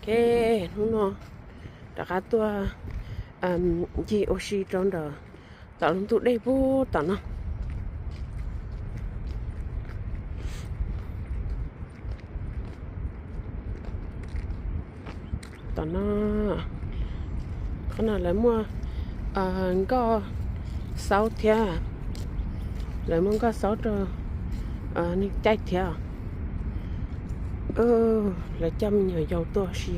Ok, hnub no rov qab tuaj ncig ua si rau ntawm tom lub ntug dej pub tom no. Tom no, qhov no lawv muaj nkoj xaub thiab, lawv muaj nkoj xaub rau neeg caij thiab. Lawv coj me nyuam yaus tuaj ua si.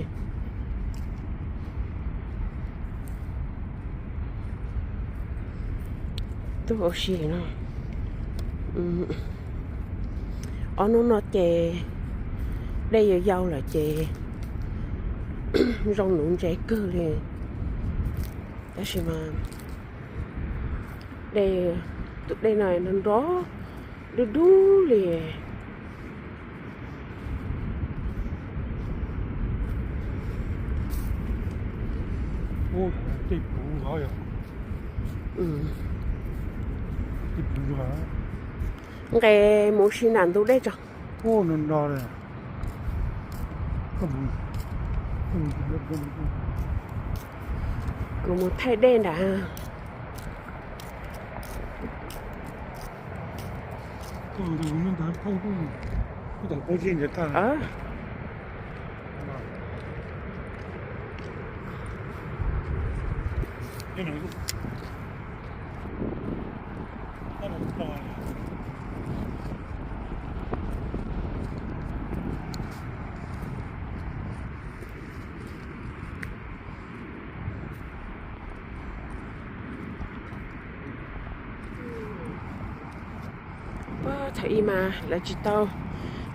Tuaj ua si no, ob hnub no ces dej yuav yau lawm ces zoo nuv ntses kawg li. Tab sis mas dej, tus dej no nrov nrov dub dub li. Nqes mus si nram ntug dej tso. Kuv mus thaij dej nrad. Thaum ub mas lawv tsis tau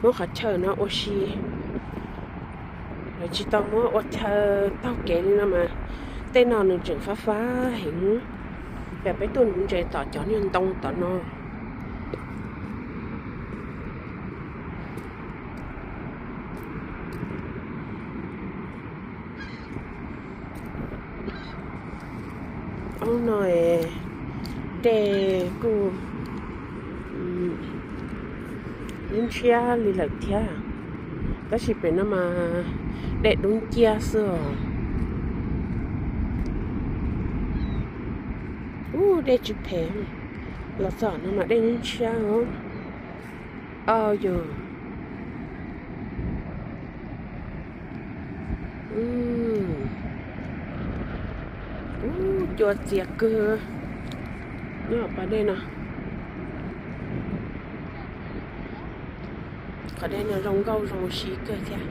muab qhov chaw no ua si, lawv tsis tau muab ua chaw taug kev li no mas tej no nws tseem fab fab heev. Yog peb tuaj nuv ntses tom cov niag ntoo tom no. Ub no dej kuj ntshiab li lawm thiab, tab sis pem no mas dej dub nciab xwb os. Ub, dej tsis phem, los txog no mas dej ntshiab os. Au yog. Ub, cua txias kawg nyob pas dej no. Qhov dej no zoo nkauj zoo si kawg thiab.